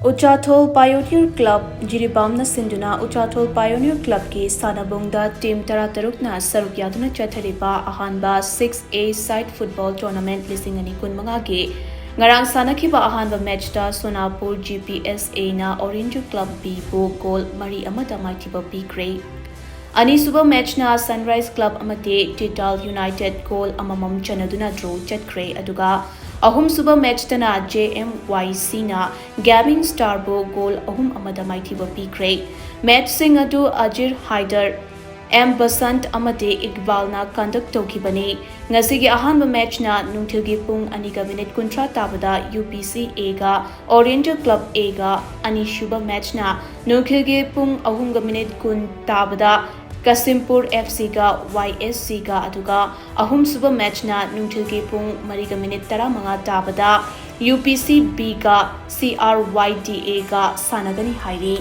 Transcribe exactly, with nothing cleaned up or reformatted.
ꯎꯆꯥꯊꯣꯜ ꯄꯥꯏꯑꯣꯅꯤꯌꯔ club, ꯖꯤꯔꯤꯕꯥꯝꯅ ꯁꯤꯟꯗꯨꯅ ꯎꯆꯥꯊꯣꯜ ꯄꯥꯏꯑꯣꯅꯤꯌꯔ ꯀ꯭ꯂꯕꯀꯤ ꯁꯥꯟꯅꯕꯨꯡꯗ team ꯇꯔꯥꯇꯔꯨꯛꯅ ꯁꯔꯨꯛ ꯌꯥꯗꯨꯅ ꯆꯠꯊꯔꯤꯕ ꯑꯍꯥꯟꯕ six A side football tournament ꯂꯤꯁꯤꯡ ꯑꯅꯤ ꯀꯨꯟꯃꯉꯥꯒꯤ ꯉꯔꯥꯡ ꯁꯥꯟꯅꯈꯤꯕ ꯑꯍꯥꯟꯕ ꯃꯦꯆꯇ ꯁꯣꯅꯥꯄꯨꯔ G P S Aꯅ Oriental Club Bꯕꯨ ꯒꯣꯜ ꯃꯔꯤ ꯑꯃꯗ ꯃꯥꯏꯊꯤꯕ ꯄꯤꯈ꯭ꯔꯦ꯫ ꯑꯅꯤꯁꯨꯕ ꯃꯦꯆꯅ Sunrise Club ꯑꯃꯗꯤ Tital United ꯒꯣꯜ ꯑꯃꯃꯝ ꯆꯟꯅꯗꯨꯅ ꯗ꯭ꯔꯣ ꯆꯠꯈ꯭ꯔꯦ, ꯑꯗꯨꯒ ꯑꯍꯨꯝꯁꯨꯕ ꯃꯦꯆꯇꯅ J M Y Cꯅ Gaming Starꯕꯨ ꯒꯣꯜ ꯑꯍꯨꯝ ꯑꯃꯗ ꯃꯥꯏꯊꯤꯕ ꯄꯤꯈ꯭ꯔꯦ꯫ ꯃꯦꯆꯁꯤꯡ ꯑꯗꯨ ꯑꯖꯤꯔ ꯍꯥꯏꯗꯔ, M ꯕꯁꯟꯠ ꯑꯃꯗꯤ ꯏꯛꯕꯥꯜꯅ ꯀꯟꯗꯛ ꯇꯧꯈꯤꯕꯅꯤ꯫ ꯉꯁꯤꯒꯤ ꯑꯍꯥꯟꯕ ꯃꯦꯆꯅ ꯅꯨꯡꯊꯤꯜꯒꯤ ꯄꯨꯡ ꯑꯅꯤꯒ ꯃꯤꯅꯤꯠ ꯀꯨꯟꯊ꯭ꯔꯥ ꯇꯥꯕꯗ U P C Aꯒ Oriental Club Aꯒ, ꯑꯅꯤꯁꯨꯕ ꯃꯦꯆꯅ ꯅꯨꯡꯊꯤꯜꯒꯤ ꯄꯨꯡ ꯑꯍꯨꯝꯒ ꯃꯤꯅꯤꯠ ꯀꯨꯟ ꯇꯥꯕꯗ Kasimpur F Cꯒ Y S Cꯒ, ꯑꯗꯨꯒ ꯑꯍꯨꯝꯁꯨꯕ ꯃꯦꯆꯅ ꯅꯨꯡꯊꯤꯜꯒꯤ ꯄꯨꯡ ꯃꯔꯤꯒ ꯃꯤꯅꯤꯠ ꯇꯔꯥꯃꯉꯥ ꯇꯥꯕꯗ U P C Bꯒ C R Y D Aꯒ ꯁꯥꯟꯅꯒꯅꯤ ꯍꯥꯏꯔꯤ꯫